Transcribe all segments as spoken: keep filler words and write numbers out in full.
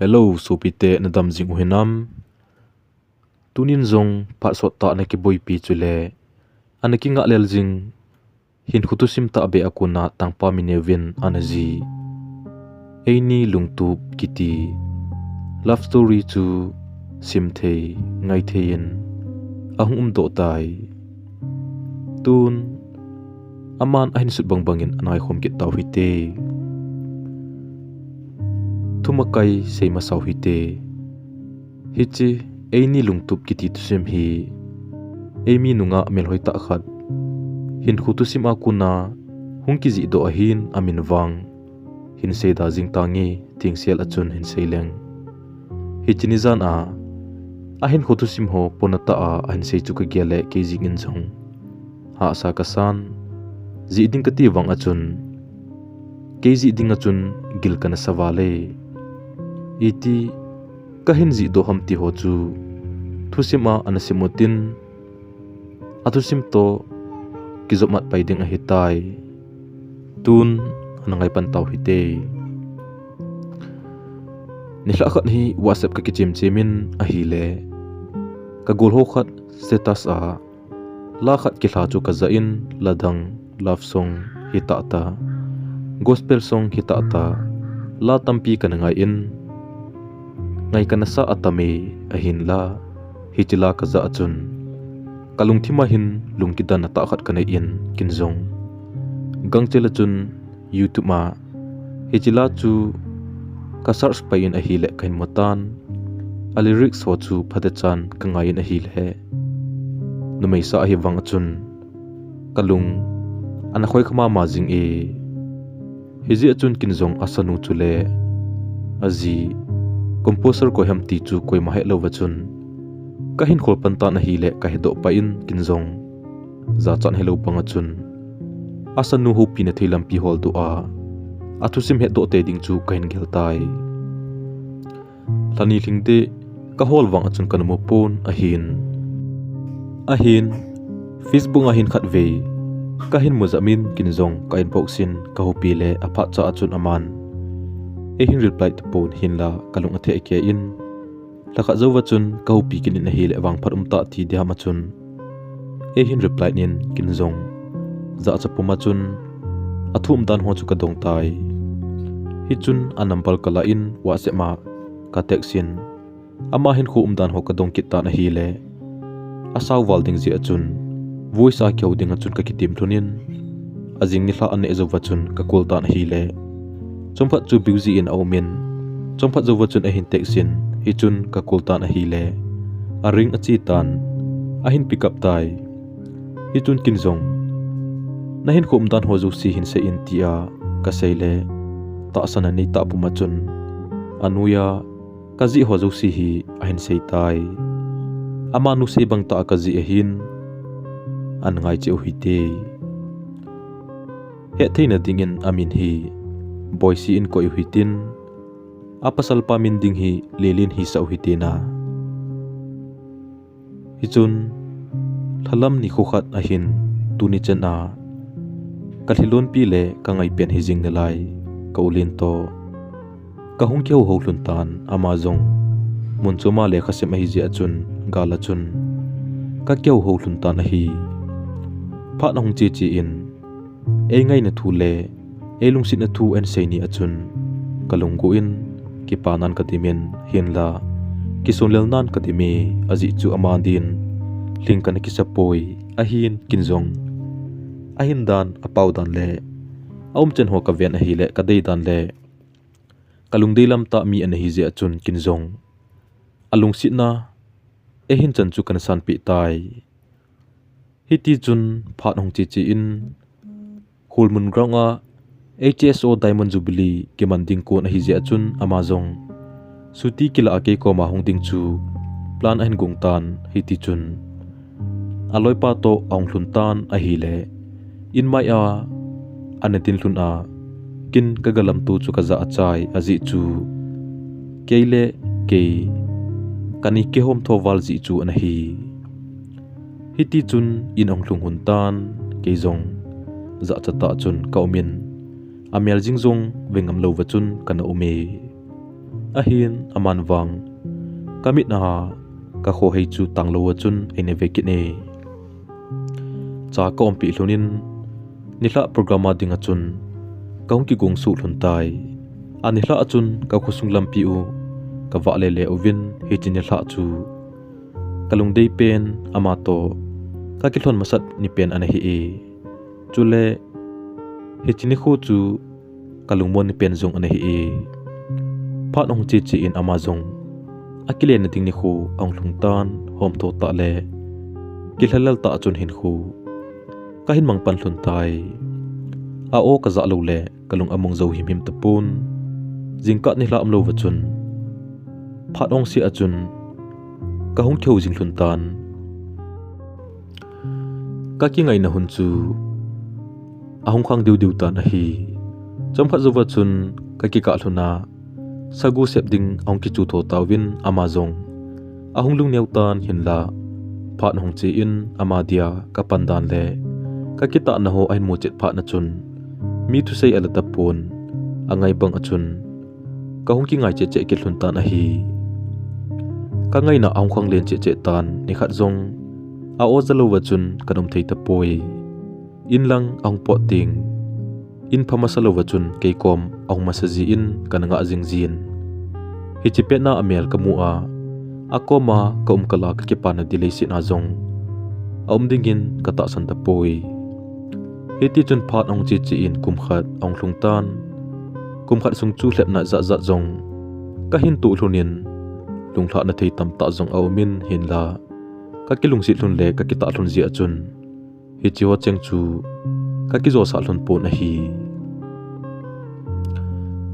Hello, sopite, nadam jing u hinam? Tunin jong phat sot tah ana kiboipi chule ana kingahlel jing hinkho thusim tahbeh a kona Tangpami Neuvin ana jih Eini Lungtup kiti love story chu simthei ngaithei in ahung umdoh tai. Tun aman ahin sut bangbang in ana ngaikhom kit tau hite. Thumakai seimasau hite. Hiche Eini Lungtup kiti thusim hi eimi nungah melhoi tah khat hinkho thusim a kona hung kijihdoh ahin, amin vang hin seida jing tange, thengsel a chun hin seileng. Hiche nijan a ahinkho thusim ho pona tah a ahin sei chu kagel le kei jeng in jong hahsa kasan. Jih ding kati vang a chun, kei jih ding a chun gil kana sa vale. Iti kahin jihdoh ham ti ho chu thusim a ana sim utin, athusim toh kijopmat pai ding ahitai. Tun ana ngaipan tau hite. Nilhah khat hi WhatsApp kakichem chem in ahile, kagol ho khat status a la khat kilha chu kajah in, la dang, love song hitahtah, gospel song hitahtah, la tampi kana ngai in, ngai kana sa atame, ahinla hiche la kajah a chun kalungthim a hin lungkidan atah khat kanei in, kin jong gangchel a chun YouTube a hiche la chu ka search pai in ahile kahin mutan, a lyrics ho chu phatechan kangai in ahile, numeisa ahi vang a chun kalung ana khoikha mama jing e. Hijeh a chun kin jong asanu chule aji composer koi ham ti chu koima helouva chun kahin khol pan tan ahile kahedoh pai in, kin jong jachat helou bang a chun asanu houpina thei lampi holdoh a athusim hetdoh tei ding chu kahin gel tai. Lhani lhingte kahol vang a chun kana mu pon ahin. Ahin, Facebook a hin khatvei kahin mu jam in, kin jong ka inbox in kahoupi le aphatcha a chun aman eihin reply tapon, hinla kalung atheh kei in. Lhakhat jouva chun kahoupi kit in ahile vangphat umtah ti diham a chun eihin reply in, kin jong jachat pum a chun athu umdan ho chu kadong tai. Hichun a number kalah in WhatsApp a ka text in, ama hinkho umdan ho kadong kit tan ahile, asao val ding jeh a chun voice a kihou ding a chun kakitim lhon in, ajing nilhah aneh jouva chun ka call tan ahile, chomkhat chu busy in aum in, chomkhat jouva chun ahin text in, hichun ka call tan ahile, a ring ache tan, ahin pick up tai. Hichun kin jong, na hinkho umdan ho jouse hin sei in, tia kaseile, tahsan anei tah pum a chun anoiya kajih ho jouse hi ahin sei tai. Amanu sei bang tah a kajih ahin, ana ngai cheh u hite. Hettheina dingin amin hi Boise in koi u hitin, apasalpa min ding hi Lelin hisah u hitin a. Hichun lhalam nikho khat ahin, tuni chan a kalhi lonpi le kangai pen hi jing nalai, ka u Len toh kahung kihouhou lhon tan, ama jong mun chom a lekha sim ahi jeh a chun gal a chun kakihouhou lhon tan ahi. Phat ahung cheche in, eingaina thu le eilungsetna thu ahin sei ni a chun kalunggu in, kipa nan kadim in, hinla kisonlel nan kadim e, ajeh chu ama din lhing kana kisa poi, ahin kin jong ahin dan, apao dan le aumchan ho kaven ahile kadei dan le kalungdei lam tah mi ana hi jeh a chun kin jong alungsetna eihin chan chu kana sanpeh tai. Hitichun phat ahung cheche in, Khulmun ground a H S O Diamond Jubilee kiman ding kon ahi jeh a chun ama jong chuti kilah a kei koma hung ding chu plan ahin gong tan, hitichun aloipa toh ahung lhun tan ahile, inmai a ana din lhon a, kin kagalamto chu kajah achai, ajeh chu kei le kei kani kihom tho val jeh chu ana hi. Hitichun in ahung lhung lhon tan, kei jong jachat tah chun kaum in, amel jing jong ve ngam louva chun kana um e. Ahin aman vang ka mit a ka khohei chu tanglou a chun eina ve kit e. Cha ka umpi lhun in nilhah program a ding a chun ka hung kigong suh lhun tai. A nilhah a chun ka khosung lampi u ka vah lele uvin hiche nilhah chu ka lungdei pen ama toh ka kilhon masat ni pen ana hi e. Chule hiche nikho chu ka lungmon ni pen jong ana hi e. Phat ahung che che in ama jong akilen na ding nikho ahung lhung tan, hom tho tah le kilhalal tah chun hinkho ka hin mang pan lhun tai. A aw ka jah lou le ka lung among jou himhim tapon. Jingkah nilhah umlou va chun phat ahung se a chun ka hung kihou jing lhun tan. Ka kingaina hun chu ahung khang diu diu tan ahi. Chomkhat jouva chun ka kikah lhun a, sagu sep ding ahung kichu tho tauvin ama jong ahung lungneo tan hinla, phat ahung che in ama dia ka pan dan le ka kitahna ho ahin mu chet phat na chun mi thusei ala tapon, angai bang a chun ka hung kingai cheh cheh kit lhun tan ahi. Ka ngaina ahung khang len cheh cheh tan, nikhat jong a aw ja lou va chun ka um thei tapoi. In lang ahung pot ding, in pha masa lou va chun kei kom ahung masa ji in kana ngah jing jin. Hiche pet na amel ka mu a, akom a ka um kal a ka kipana di leiset a jong aum ding in ka tahsan tapoi. Hiti chun phat ahung che che in kum khat ahung lhung tan. Kum khat sung chu lhepna jat jat jong ka hin toh lhun in, lunglhahna thei tamtah jong aum in hinla, ka kilungset lhun le ka kitah lhun jeh a chun hiche ho cheng chu ka kijosah lhun pon ahi.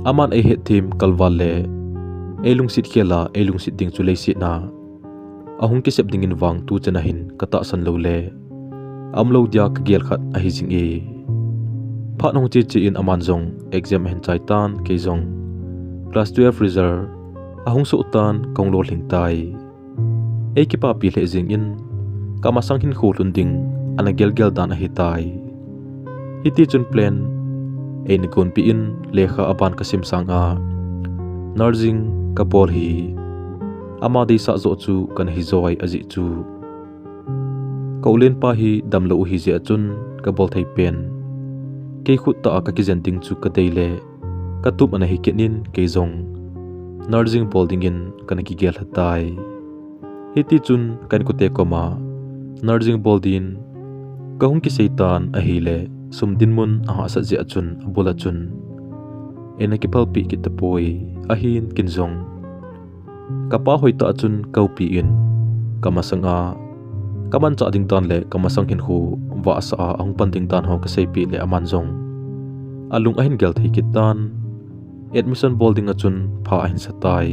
Aman eihet them kalval le eilungset khel a eilungset ding chu leiset a ahung kisep ding in vang tu chan a hin ka tahsan lou le aum lou dia ka gel khat ahi jing e. Phat ahung che che in aman jong exam ahin chai tan, kei jong class twelve result ahung soh tan ka hung lolhing tai. Eikipapi lheh jing in ka masang hinkho lhun ding ana gel gel dan ahi tai. Hiti chun plan eina gonpi in lekha aban ka sim sang a, nursing ka bol hi ama deisah joh chu kana hi joi ajeh chu ka u lenpa hi damlou ahi jeh a chun ka bol thei pen kei khut tah a ka kijen ding chu ka dei le ka tup ana hi kit in kei jong nursing bol ding in kana kigel lha tai. Hiti chun ka inkote kom a nursing bol din ka hung kisei tan ahile, sum dinmun ahahsat jeh a chun abul a chun eina kiphalpeh kit tapoi, ahin kin jong ka pa hoitah a chun ka upi in ka masang a ka manchah ding dan le ka masang hinkho vahsa a ahung pan ding dan ho ka seipeh le aman jong alung ahin gel thei kit tan. Admission bol ding a chun pha ahin sa tai.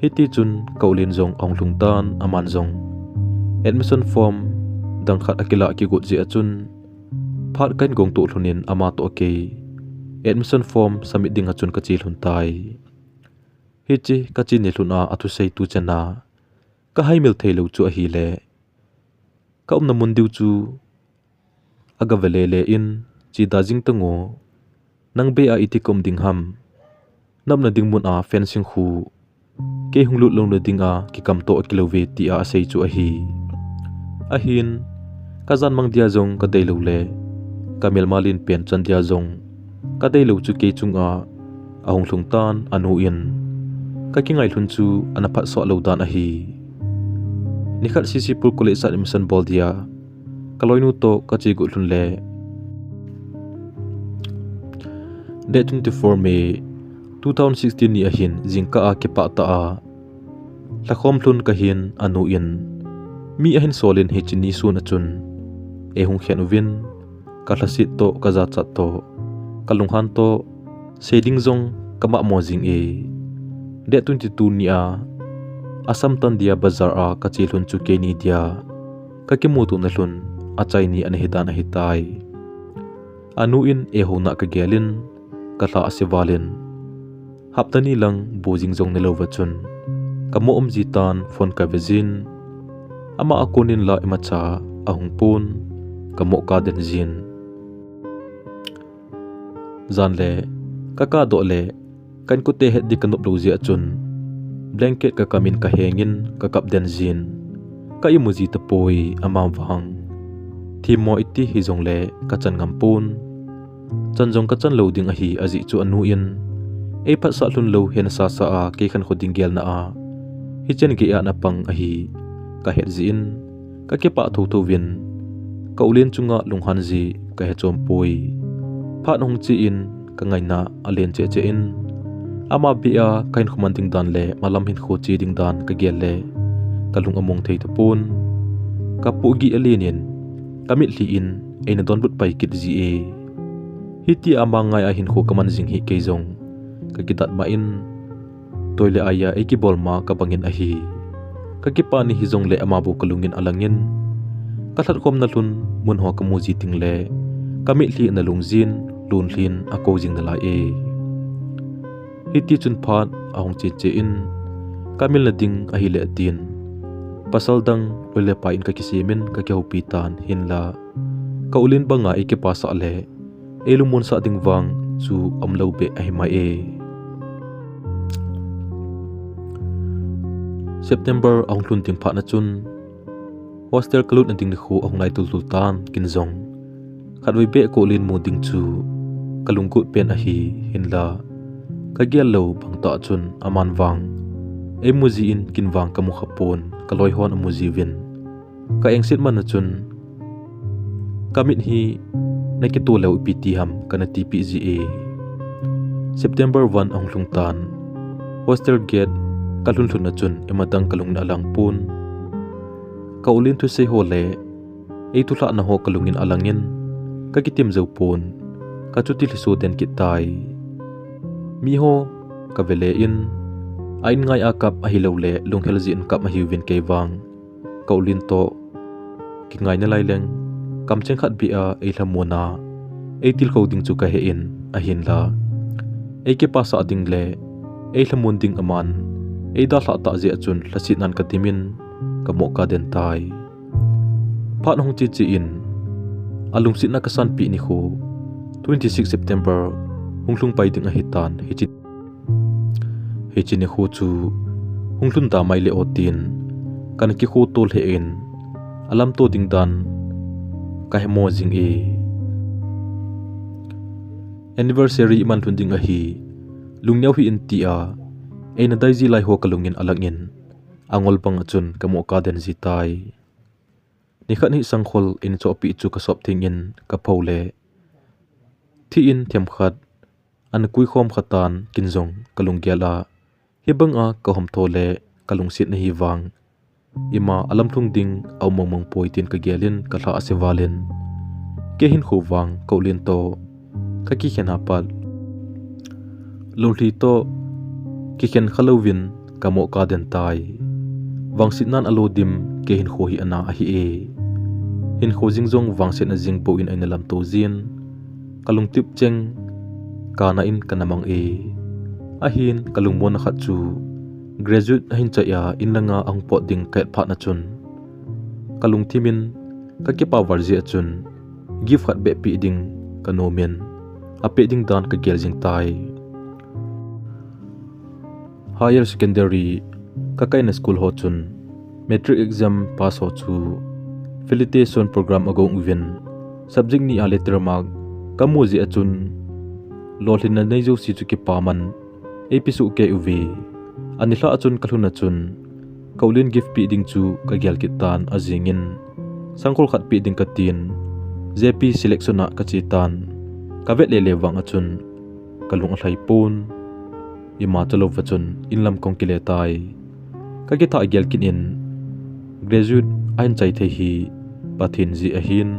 Hiti chun ka u len jong ahung lhung tan, aman jong admission form dang khat akilah kigot jeh a chun phat ka hin gong toh lhun in ama toh kei admission form submit ding a chun ka che lhun tai. Hiche ka che ni lhun a athusei tu chan a ka haimil thei lou chu ahile, ka umna mun diu chu aga ve lele in, "Che da jing tan o, nang bei a iti ka um ding ham, na umna ding mun a fencing khu kei hung lut louna ding a kikam toh akilou ve," tia asei chu ahi. Ahin, ka jan mang dia jong ka dei lou le ka melma len pen chan dia jong ka dei lou chu kei chung a ahung lhung tan anu in. Ka kingai lhun chu ana phatsah lou dan ahi. Nikhat C C Pur College a admission bol dia ka loinu toh ka che got lhun le, date twenty-four May two thousand sixteen ni ahin jingkah a kipah tah a lhakhom lhun ka hin anu in, mi ahin sol in hiche ni sun a chun eihung khen uvin, ka lhaset toh, ka jachat toh, ka lunghan toh, sei ding jong ka mamo jing e. Date twenty-two ni a, Assam tan dia bazar a ka che lhun chu keini dia ka kimuto na lhun achai ni ana hi dan ahi tai. Anu in eiho na ka gel in, ka lha ase val in, hapta ni lang bu jing jong ne lou va chun, ka mo um ji tan phone ka ve jin, ama a kon in la imacha ahung pon, ka mo ka den jin. Jan le ka kah doh le Ka inkote het ding ka nop lou jeh a chun blanket ka kam in ka heng in ka kap den jin. Ka imu ji tapoi ama vang. Themmo iti hijongle ka chan ngam pon. Chan jong ka chan lou ding ahi ajeh chu anu in ei phatsah lhun lou hena sasa a kei khankho ding gelna a hichen gei a na pang ahi ka het jeh in ka kipah thotho vin ka ulen chunga lunghan ji ka he chom poi. Phat ahung che in ka ngaina alen cheh cheh in ama beh a ka hinkho man ding dan le malam hinkho che ding dan ka gel le ka lung among thei tapon. Ka pohgih alen in ka mitlhi in eina donbut pai kit ji e. Hiti ama ngai a hinkho ka man jing hi kei jong ka kidat mah in toilet a ei kibol ma ka bang in ahi. Ka kipah ni hijongle ama bou ka lung in alang in ka lhatkhomna lhun mun ho ka mu ji teng le ka mitlhi ana lung jin lun lhin ako jing nalai e. Hiti chun phat ahung chen che in ka milna ding ahile atin pasal dang loi le pai in ka kisem in ka kihoupi tan hinla ka ulen banga ei kipah sah le ei lungmon sah ding vang chu aum lou beh ahi mai e. September ahung lhun ding phat na chun hostel ka lutna ding nikho ahung nai tultul tan kin jong khatvei beh ka ulen mu ding chu ka lunggot pen ahi hinla ka gel lou bang tah chun aman vang ei mu ji in kin vang ka mu kha pon ka loi hon amu ji uvin ka engset man a chun ka mit hi na kito leu ipi ti ham kana tipeh ji e. September one ahung lhung tan hostel gate ka lhun lhun a chun ima dang ka lung in alang pon. Ka ulen thusei ho le ei thulhahna ho ka lung in alang in ka kitim jou pon ka chuti lhiso den kit tai. Mi ho ka ve le in a in ngai a kap ahilou le lunghel jeh in kap ahiuvin kei vang ka ulen toh kingai nalai leng kamcheng khat beh a ei lhamon a ei tilkhou ding chu ka he in ahinla ei kipah sah ding le ei lhamon ding aman ei dalhah tah jeh a chun lhasetnan ka dim in ka mohka den tai. Phat ahung che che in alungsetna ka sanpeh nikho twenty six September hung lhung pai ding ahitan hiche hiche nikho chu hung lhun da mai le o tin kana kikho tol he in alamto ding dan ka hemo jing e. Anniversary iman lhun ding ahi lungneo hih in tia eina dai ji lai ho ka lung in alang in angol bang a chun ka mohka den ji tai. Nikhat hi sangkhol in chohpeh chu ka sop theng in ka pho le thi in themkhat ana kui khom kha tan kin jong ka lunggel a hibang a ka hom tho le ka lungset na hi vang ima alamlhung ding aum mong mong poi tin ka gel in ka lha ase val in kei hinkho vang ka ulen toh ka kikhen a pat lolhi toh kikhen kha louvin ka mohka den tai. Vangsetnan alo dim kei hinkho hi ana ahi e. Hinkho jing jong vangsetna jing bou in eina lamto jin ka lungtup cheng kana in kana mang e. Ahin ka lungmonna khat chu graduate ahin chai a in langa ahung pot ding ka het phat na chun ka lungthim in ka kipah val jeh a chun gift khat beh peh ding ka nom in apeh ding dan ka gel jing tai. Higher secondary ka kaina school ho chun matric exam pass ho chu felicitation program agong uvin subject ni a letter mark ka mu jeh a chun lolhinna nei jouse chu kipa man ei pe soh kei uve. Ani lha a chun ka lhun a chun ka ulen gift peh ding chu ka gel kit tan ajing in sangkhol khat peh ding ka tin J P selection a ka che tan ka vet le le vang a chun ka lung alhai pon. Ima chalou va chun in lam kong kile tai. Ka kithah gel kit in graduate ahin chai thei hi Pathen jeh ahin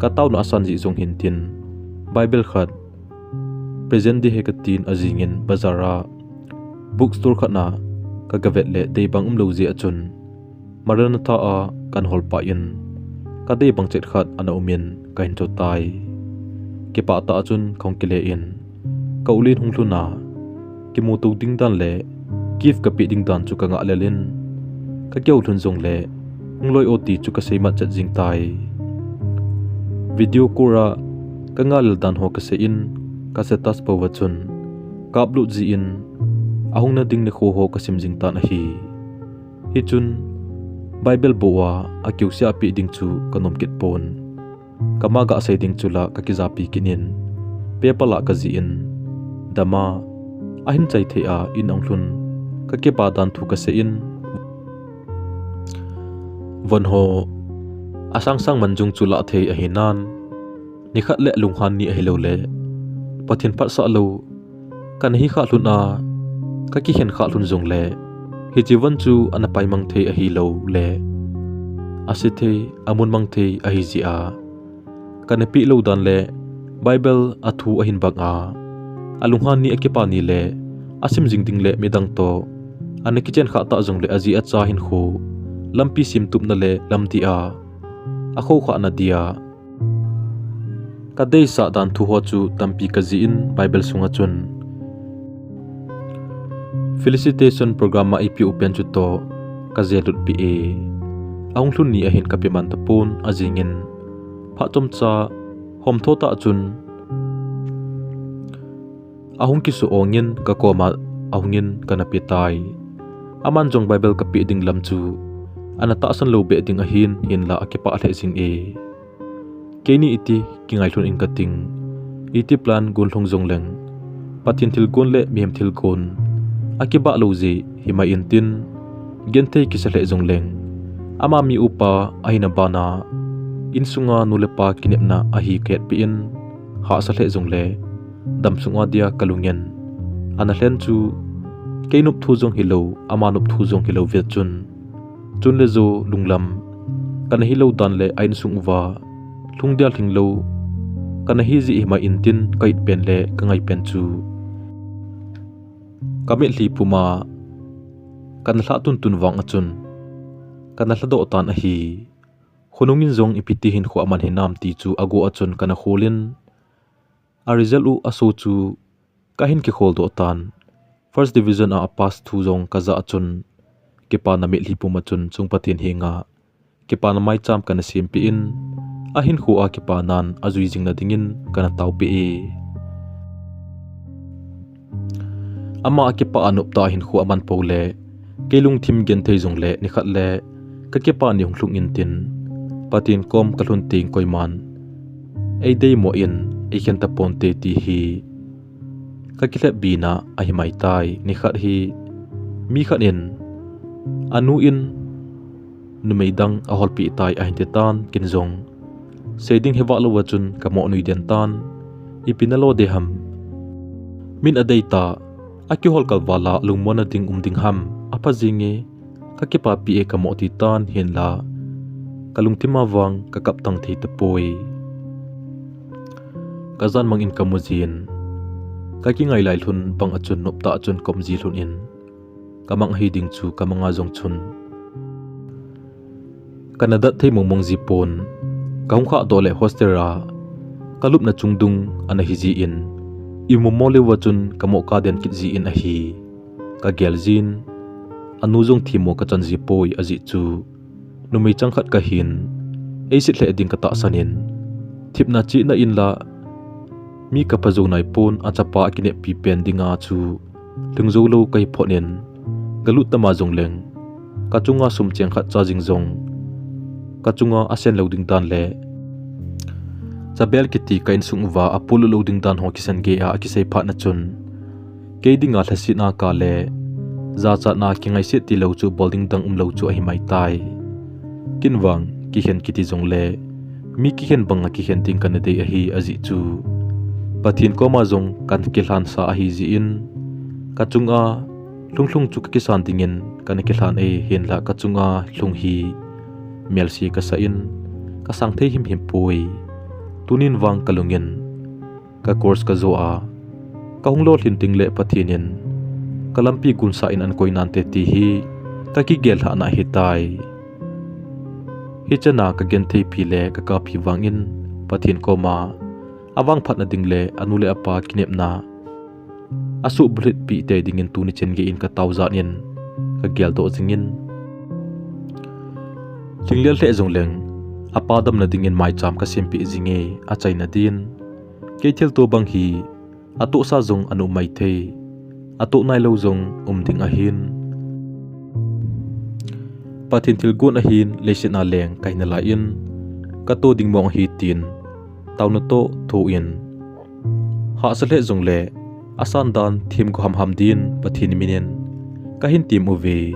ka taona asan jeh jong hin tin Bible khat present ding ahi ka tin ajing in bazar a book store khat na ka ga vet le dei bang umlou jeh a chun Maranatha a kan hol pah in ka dei bang chet khat ana um in ka hin cho tai. Kipah tah a chun kahung kile in ka ulen hung lhun a kimuto ding dan le gift ka peh ding dan chu ka ngah lel in ka kihou lhun jongle hung loi o ti chu ka seimat chet jing tai. Video call a ka ngah lel dan ho ka sei in ka status po va chun kaplut jin, ahung nading nikho ho kasim jing tan ahi. Hichun, Bible bou a, akeusia apeh ding chu kanom kit pon. Kama gasei ding chu la kakijapi kit in, paper la kajih in, dama, ahin chai thei a in ahung lhun, kakipa dan thu kasei in, von ho, asang sang man jong chu la thei ahi nan, nikhat le lunghan ni ahilou le, Pathen phatsah lou, kana hi kha lhun a, kakikhen kha lhun jongle, hiche von chu ana pai mang thei ahilou le, ase thei, amun mang thei ahi jeh a, kana peh lou dan le, Bible a thu ahin bang a, alunghan ni akipa ni le, asim jing ding le midang toh, ana kichen kha ta jongle ajeh acha hinkho, lampi semtupna le lamdih a, akhokhah na dia, kadeisah dan thu ho chu tampi kajih in Bible sunga chun. Felicitation program a eipeh u pen chu toh, kaje lut peh e. Ahung lhun ni ahin kape man tapon ajing in. Phat chomcha, hom tho tah chun. Ahung kisu ong in kakoma ahung in kana pe tai. Aman jong Bible kapeh ding lam chu, ana tahsan lou beh ding ahin hinla akipah lheh jing e. Keini iti kingai lhun in kating, iti plan gon lhung jongleng, Pathen thilgon le mihem thilgon, akibah lou jeh himai intin, genthei kisa lheh jongleng, ama mi upa ahina bana, insunga nu le pa kinepna ahi kahetpeh in, hahsa lheh jongle, damsung a dia kalung in, ana lhen chu, kei nop thu jong hilou, ama nop thu jong hilou vet chun, chun le jo lunglam, kana hilou dan le a insung uva, lhung dia lhinglou, kana hi jeh himai intin ka-it pen le kangai pen chu. Kamitlhi puma, kana lhah tuntun vang a chun, kana lhadoh tan ahi. Khonung in jong ipi ti hinkho aman hinam ti chu aguh a chun kana khol in, a result u aso chu kahin kikholdoh tan. First division a apass thu jong kajah a chun, kipana mitlhi puma chun chung Pathen henga, kipana maicham kana sempeh in, ahinkho a kipanan ajui jing nadingin kana taopeh e. Ama akipah a noptah a hinkho aman pou le, kei lungthim genthei jongle nikhat le, kakipa ni hung lhung intin, Pathen kom kalhun teng koiman, eideimo in, eikhen taponte ti hi, kakilhep bina ahimai tai, nikhat hi, mi khat in, anu in, numei dang aholpeh tai ahin ti tan, ken jong, sei ding hivah louva chun kamoh nui den tan, ipi nalo de ham. Min adei ta, akihol kal vala lungmonna ding um ding ham, apha jing e, kakipapi e kamoh ti tan hinla, kalungthim a vang kakap tang thei tapoi. Kajan mang in kamu jin, kakingai lai lhun bang a chun noptah a chun kaum ji lhun in, kamang ahi ding chu kamang a jong chun, kana dat thei mongmong ji pon, kahung khahdoh le hostel a, kalupna chungdung ana hi jin, imu mo leuva chun kamoh kaden kit jin ahi. Kagel jin, anu jong themmo kachan ji poi ajeh chu, numei chang khat kahin, eiset lheh ding katahsan in, thipna chihna inla, mi kapha jou nai pon achapa akineppi pen dinga chu, lhing jou lou kahi phot in, galut tama jongleng, kachunga sum cheng khat cha jing jong, kachunga asen lou ding dan le, chabel kiti ka insung uva apolut lou ding dan ho kisan gei a akisei phat na chun, kei dinga lhasetna kah le, jachatna kingaiset tilou chu bol ding dang umlou chu ahimai tai. Ken vang, kikhen kiti jongle, mi kikhen banga kikhen ding kana dei ahi ajeh chu, Pathen koma jong kana kilhansa ahi jeh in, kachunga, lhunglhung chu kakisan dingin kana kilhan e hinla kachunga lhung hi, melse kasah in, kasang thei himhim poi. Tunin vang kalung in, ka course kajo a, kahung lolhin ding le Pathen in, kalampi gonsa in ahin koi nante ti hi, kakigel lhahna ahitai. Hichana kagentheipi le kakapi vangin, Pathen koma, avangphatna ding le anu le apa kinepna, asuh bulhitpi tei dingin tuni chen gei in katao jan in, kageldoh jingin, lhinglel lheh jongleng, apa damna dingin maicham kasempeh jinge, achaina din. Kei thilto bang hi, atohsa jong ana um maithei, atoh nailou jong um ding ahin. Pathen thilgon ahin, leiset a leng kahi nalai in, kato ding mong ahi tin, taona toh thoh in, hahsa lheh jongle, asan dan themgao hamham din Pathen min in kahin tem uve.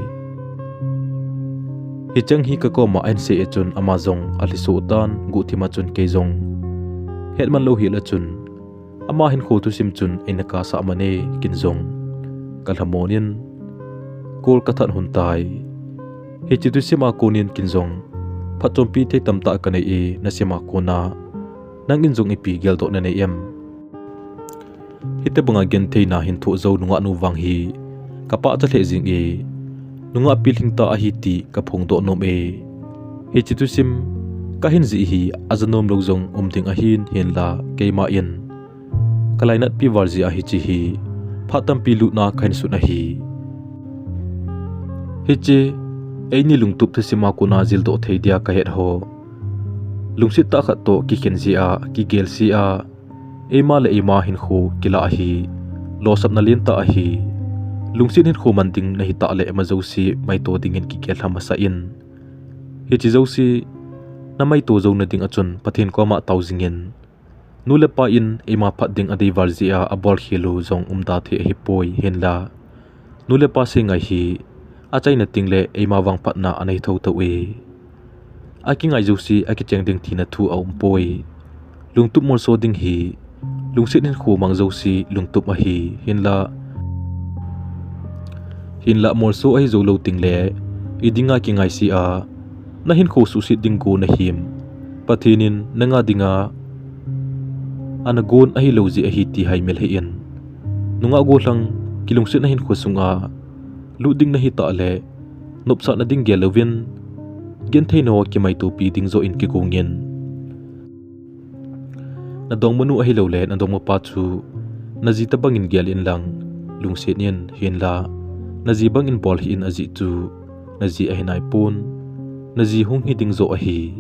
Hicheng hi kakoma ahin sei a chun ama jong alhiso tan, guhthim a chun kei jong hetman lou hel a chun, ama hinkho thusim chun eina kasah man e, ken jong kalhamon in, kol kathat lhon tai. Hiche thusim a konin ken jong phatchompi thei tamtah kanei e, nasim a kona nangin jong ipi geldoh nanei em? Hitobanga gentheina hin thoh jou nungah nu vang hi kapahcha lheh jing e, nungah pilhing tah ahi ti kaphongdoh nom e. Hiche thusim kahin jih hi ajanom lou jong um ding ahin, hinla keima in kalainatpi val jeh a hiche hi phat tampi lutna kahin sut ahi. Hiche eini lungtup thusim a kona jildoh thei dia kahet ho, lungset tah khat toh kikhen jeh a, kigel jeh a, eima le eima hinkho kilah ahi, losapna lentah ahi. Lungset hinkho man ding nahitah le ima jouse maito dingin kigel lha masa in. Hiche jouse namaito jouna ding a chun Pathen koma tao jingin, nu le pa in eima phat ding adei val jeh a abolkhel u jong umda thei ahipoi, hinla nu le pa seingai hi achaina tengle eima vang phatna anei thouthou e. Akingai jouse akicheng ding tina thu aumpoi. Lungtup molso ding hi lungset hinkho mang jouse lungtup ahi, hinla, hinla molso ahi joulou tengle, idinga kingaise a, nahinkho suhset ding go nahim, Pathen in nanga dinga ana gon ahilou jeh ahi ti haimil hih in. Nungah gollhang kilungsetna hinkho sunga lut ding nahitah le, nopsahna ding gel louvin, gentheina ho kimaitopi ding joh in kigong in. Nadongmanu ahiloule nadongmapa chu naji tobangin gel inlang, lungset in, hinla naji bangin bol hih in, ajeh chu naji ahi naipon, naji hung hi ding joh ahi.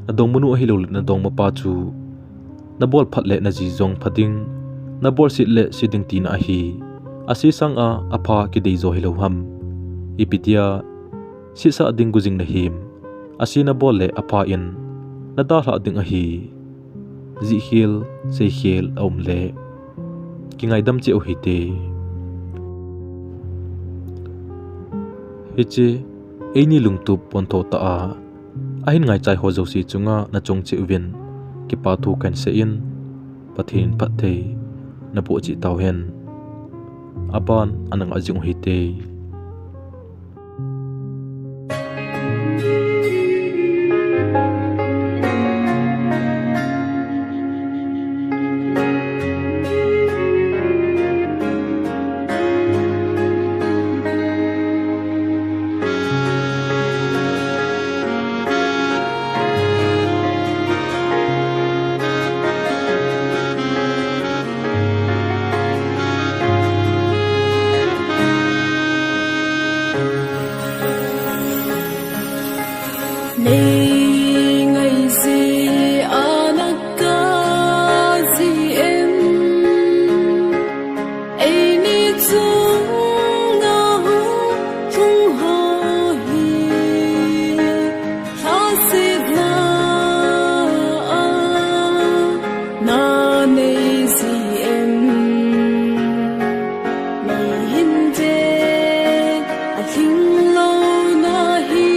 Nadongmanu ahiloule nadongmapa chu nabol phat le naji jong pha ding, nabolset le se ding tina ahi. Ase sanga apha kidei jo hilou ham? Ipi dia setsah ding go jing nahim? Ase nabol le apha in nadalhah ding ahi. Jihkhel, seikhel aumle, kingaidam cheh u hite. Hiche eini lungtup pontho tah a ahin ngaichai ho jouse chunga nachung cheh uvin kipathu kahin seiyin, Pathen in phatthei naboh cheh tauhen. Aban ana ngah jing u hite. Nei ngaise ana kaji em? Eini chunga hung lhung ho hi lhasetna a na nei ji em? Nei hinte, alhing louna hi,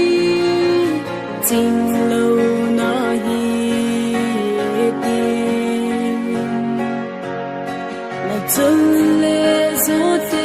ching louna hi tin, nachol le jote